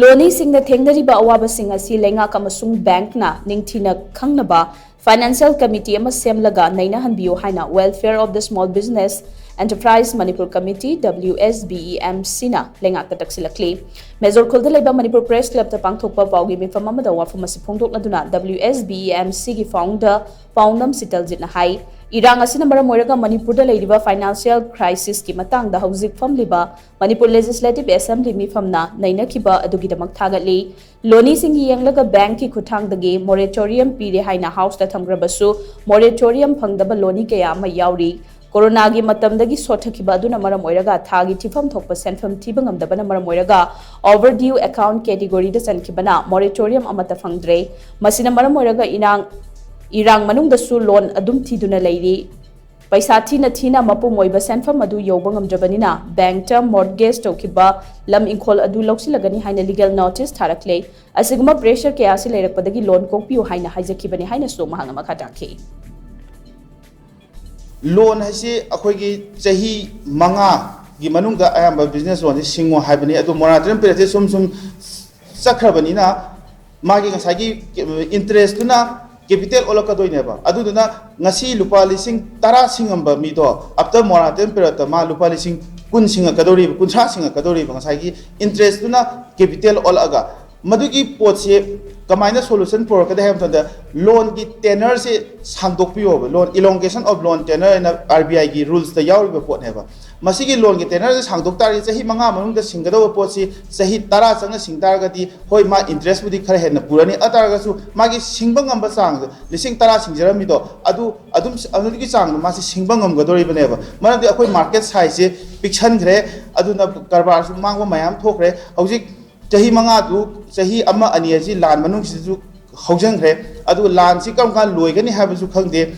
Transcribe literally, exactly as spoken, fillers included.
ꯂꯣꯅꯤꯁꯤꯡꯅ ꯊꯦꯡꯅꯔꯤꯕ ꯑꯋꯥꯕꯁꯤꯡ ꯑꯁꯤ ꯂꯩꯉꯥꯛ ꯑꯃꯁꯨꯡ ꯕꯦꯡꯛꯅ ꯅꯤꯡꯊꯤꯅ ꯈꯪꯅꯕ ꯐꯥꯏꯅꯥꯟꯁꯤꯌꯦꯜ ꯀꯃꯤꯇꯤ ꯑꯃ ꯁꯦꯝꯂꯒ ꯅꯩꯅꯍꯟꯕꯤꯌꯨ ꯍꯥꯏꯅ Welfare of the Small Business Enterprise Manipur Committee, W S B E M C ꯅ ꯂꯩꯉꯥꯛꯇ ꯇꯛꯁꯤꯜꯂꯛꯂꯤ꯫ ꯃꯦꯖꯣꯔ ꯈꯨꯜꯗ ꯂꯩꯕ ꯃꯅꯤꯄꯨꯔ ꯄ꯭ꯔꯦꯁ ꯀ꯭ꯂꯕꯇ ꯄꯥꯡꯊꯣꯛꯄ ꯄꯥꯎꯒꯤ ꯃꯤꯐꯝ ꯑꯃꯗ ꯋꯥꯐꯝ ꯑꯁꯤ ꯐꯣꯡꯗꯣꯛꯂꯗꯨꯅ W S B E M C ꯒꯤ founder ꯄꯥꯎꯅꯝ ꯁꯤꯇꯜꯖꯤꯠꯅ ꯍꯥꯏ, ꯏꯔꯥꯡ ꯑꯁꯤꯅ ꯃꯔꯝ ꯑꯣꯏꯔꯒ ꯃꯅꯤꯄꯨꯔꯗ ꯂꯩꯔꯤꯕ ꯐꯥꯏꯅꯥꯟꯁꯤꯌꯦꯜ ꯀ꯭ꯔꯥꯏꯁꯤꯁꯀꯤ ꯃꯇꯥꯡꯗ ꯍꯧꯖꯤꯛ ꯐꯝꯂꯤꯕ ꯃꯅꯤꯄꯨꯔ ꯂꯦꯖꯤꯁꯂꯦꯇꯤꯚ ꯑꯦꯁꯦꯝꯕ꯭ꯂꯤ ꯃꯤꯐꯝꯅ ꯅꯩꯅꯈꯤꯕ ꯑꯗꯨꯒꯤꯗꯃꯛ ꯊꯥꯒꯠꯂꯤ꯫ ꯂꯣꯅꯤꯁꯤꯡꯒꯤ ꯌꯦꯡꯂꯒ ꯕꯦꯡꯛꯀꯤ ꯈꯨꯠꯊꯥꯡꯗꯒꯤ ꯃꯣꯔꯦꯇꯣꯔꯤꯌꯝ ꯄꯤꯔꯦ ꯍꯥꯏꯅ ꯍꯥꯎꯁꯇ ꯊꯝꯈ꯭ꯔꯕꯁꯨ ꯃꯣꯔꯦꯇꯣꯔꯤꯌꯝ ꯐꯪꯗꯕ ꯂꯣꯅꯤ ꯀꯌꯥ ꯑꯃ ꯌꯥꯎꯔꯤ꯫ ꯀꯣꯔꯣꯅꯥꯒꯤ ꯃꯇꯝꯗꯒꯤ ꯁꯣꯠꯊꯈꯤꯕ ꯑꯗꯨꯅ ꯃꯔꯝ ꯑꯣꯏꯔꯒ ꯊꯥꯒꯤ ꯊꯤꯐꯝ ꯊꯣꯛꯄ ꯁꯦꯟꯐꯝ ꯊꯤꯕ ꯉꯝꯗꯕꯅ ꯃꯔꯝ ꯑꯣꯏꯔꯒ overdue account category ꯗ ꯆꯟꯈꯤꯕꯅ ꯃꯣꯔꯦꯇꯣꯔꯤꯌꯝ ꯑꯃꯠꯇ ꯐꯪꯗ꯭ꯔꯦ꯫ ꯃꯁꯤꯅ ꯃꯔꯝ ꯑꯣꯏꯔꯒ ꯏꯔꯥꯡ ꯏꯔꯥꯡ ꯃꯅꯨꯡꯗꯁꯨ ꯂꯣꯟ ꯑꯗꯨꯝ ꯊꯤꯗꯨꯅ ꯂꯩꯔꯤ꯫ ꯄꯩꯁꯥ ꯊꯤꯅ ꯊꯤꯅ ꯃꯄꯨꯝ ꯑꯣꯏꯕ ꯁꯦꯟꯐꯝ ꯑꯗꯨ ꯌꯧꯕ ꯉꯝꯗ꯭ꯔꯕꯅꯤꯅ ꯕꯦꯡꯛꯇ ꯃꯣꯔꯠꯒꯦꯖ ꯇꯧꯈꯤꯕ ꯂꯝ ꯏꯪꯈꯣꯜ ꯑꯗꯨ ꯂꯧꯁꯤꯜꯂꯒꯅꯤ ꯍꯥꯏꯅ ꯂꯤꯒꯦꯜ ꯅꯣꯇꯤꯁ ꯊꯥꯔꯛꯂꯦ꯫ ꯑꯁꯤꯒꯨꯝꯕ ꯄ꯭ꯔꯦꯁꯔ ꯀꯌꯥ ꯑꯁꯤ ꯂꯩꯔꯛꯄꯗꯒꯤ ꯂꯣꯟ ꯀꯣꯛꯄꯤꯌꯨ ꯍꯥꯏꯅ ꯍꯥꯏꯖꯈꯤꯕꯅꯤ ꯍꯥꯏꯅꯁꯨ ꯃꯍꯥꯛꯅ ꯃꯈꯥ ꯇꯥꯈꯤ꯫ ꯂꯣꯟ ꯍꯥꯏꯁꯤ ꯑꯩꯈꯣꯏꯒꯤ ꯆꯍꯤ ꯃꯉꯥꯒꯤ ꯃꯅꯨꯡꯗ ꯑꯌꯥꯝꯕ ꯕꯤꯖꯤꯅꯦꯁ ꯂꯣꯟꯁꯤ ꯁꯤꯡꯉꯣ ꯍꯥꯏꯕꯅꯤ꯫ ꯑꯗꯨ ꯃꯣꯔꯥꯇꯣꯔꯤꯌꯝ ꯄꯤꯔꯤꯌꯗꯁꯦ ꯁꯨꯝ ꯁꯨꯝ ꯆꯠꯈ꯭ꯔꯕꯅꯤꯅ ꯃꯥꯒꯤ ꯉꯁꯥꯏꯒꯤ ꯏꯟꯇꯔꯦꯁꯇꯨꯅ ꯀꯦꯄꯤꯇꯦꯜ ꯑꯣꯜꯂꯛꯀꯗꯣꯏꯅꯦꯕ꯫ ꯑꯗꯨꯗꯨꯅ ꯉꯁꯤ ꯂꯨꯄꯥ ꯂꯤꯁꯤꯡ ꯇꯔꯥ ꯁꯤꯡꯉꯝꯕ ꯃꯤꯗꯣ ꯑꯥꯐꯇꯔ ꯃꯣꯔꯥꯇꯣꯔꯤꯌꯝ ꯄꯤꯔꯤꯌꯗꯇ ꯃꯥ ꯂꯨꯄꯥ ꯂꯤꯁꯤꯡ ꯀꯨꯟ ꯁꯤꯡꯉꯛꯀꯗꯧꯔꯤꯕ, ꯀꯨꯟꯊ꯭ꯔꯥ ꯁꯤꯡꯉꯛꯀꯗꯧꯔꯤꯕ, ꯉꯁꯥꯏꯒꯤ ꯏꯟꯇꯔꯦꯁꯇꯨꯅ ꯀꯦꯄꯤꯇꯦꯜ ꯑꯣꯜꯂꯛꯑꯒ꯫ ꯃꯗꯨꯒꯤ ꯄꯣꯠꯁꯦ ꯀꯃꯥꯏꯅ ꯁꯣꯂꯨꯁꯟ ꯄꯨꯔꯛꯀꯗꯦ ꯍꯥꯏꯕ ꯃꯇꯝꯗ, ꯂꯣꯟꯒꯤ ꯇꯦꯅꯔꯁꯦ ꯁꯥꯡꯗꯣꯛꯄꯤꯌꯣꯕ꯫ ꯂꯣꯟ, elongation of loan tenure ꯍꯥꯏꯅ ꯑꯥꯔ ꯕꯤ ꯑꯥꯏꯒꯤ ꯔꯨꯜꯁꯇ ꯌꯥꯎꯔꯤꯕ ꯄꯣꯠꯅꯦꯕ꯫ ꯃꯁꯤꯒꯤ ꯂꯣꯟꯒꯤ ꯇꯦꯅꯔꯁꯦ ꯁꯥꯡꯗꯣꯛ ꯇꯥꯔꯗꯤ, ꯆꯍꯤ ꯃꯉꯥ ꯃꯅꯨꯡꯗ ꯁꯤꯡꯒꯗꯧꯕ ꯄꯣꯠꯁꯤ ꯆꯍꯤ ꯇꯔꯥ ꯆꯪꯅ ꯁꯤꯡ ꯇꯥꯔꯒꯗꯤ, ꯍꯣꯏ, ꯃꯥ ꯏꯟꯇꯔꯦꯁꯄꯨꯗꯤ ꯈꯔ ꯍꯦꯟꯅ ꯄꯨꯔꯅꯤ, ꯑꯗꯨ ꯇꯥꯔꯒꯁꯨ ꯃꯥꯒꯤ ꯁꯤꯡꯕ ꯉꯝꯕ ꯆꯥꯡꯗꯣ, ꯂꯤꯁꯤꯡ ꯇꯔꯥ ꯁꯤꯡꯖꯔꯝꯃꯤꯗꯣ, ꯑꯗꯨ ꯑꯗꯨꯝ ꯑꯗꯨꯒꯤ ꯆꯥꯡꯗꯣ ꯃꯥꯁꯤ ꯁꯤꯡꯕ ꯉꯝꯒꯗꯧꯔꯤꯕꯅꯦꯕ꯫ ꯃꯔꯝꯗꯤ ꯑꯩꯈꯣꯏ ꯃꯥꯔꯀꯦꯠ ꯁꯥꯏꯖꯁꯦ ꯄꯤꯛꯁꯟꯈ꯭ꯔꯦ, ꯑꯗꯨꯅ ꯀꯔꯕꯥꯔꯁꯨ ꯃꯥꯡꯕ ꯃꯌꯥꯝ ꯊꯣꯛꯈ꯭ꯔꯦ꯫ ꯍꯧꯖꯤꯛ ꯆꯍꯤ ꯃꯉꯥꯗꯨ, ꯆꯍꯤ ꯑꯃ ꯑꯅꯤ ꯑꯁꯤ ꯂꯥꯟ ꯃꯅꯨꯡꯁꯤꯗꯁꯨ ꯍꯧꯖꯤꯟꯈ꯭ꯔꯦ꯫ ꯑꯗꯨꯒ ꯂꯥꯟꯁꯤ ꯀꯔꯝ ꯀꯥꯟꯗ ꯂꯣꯏꯒꯅꯤ ꯍꯥꯏꯕꯁꯨ ꯈꯪꯗꯦ꯫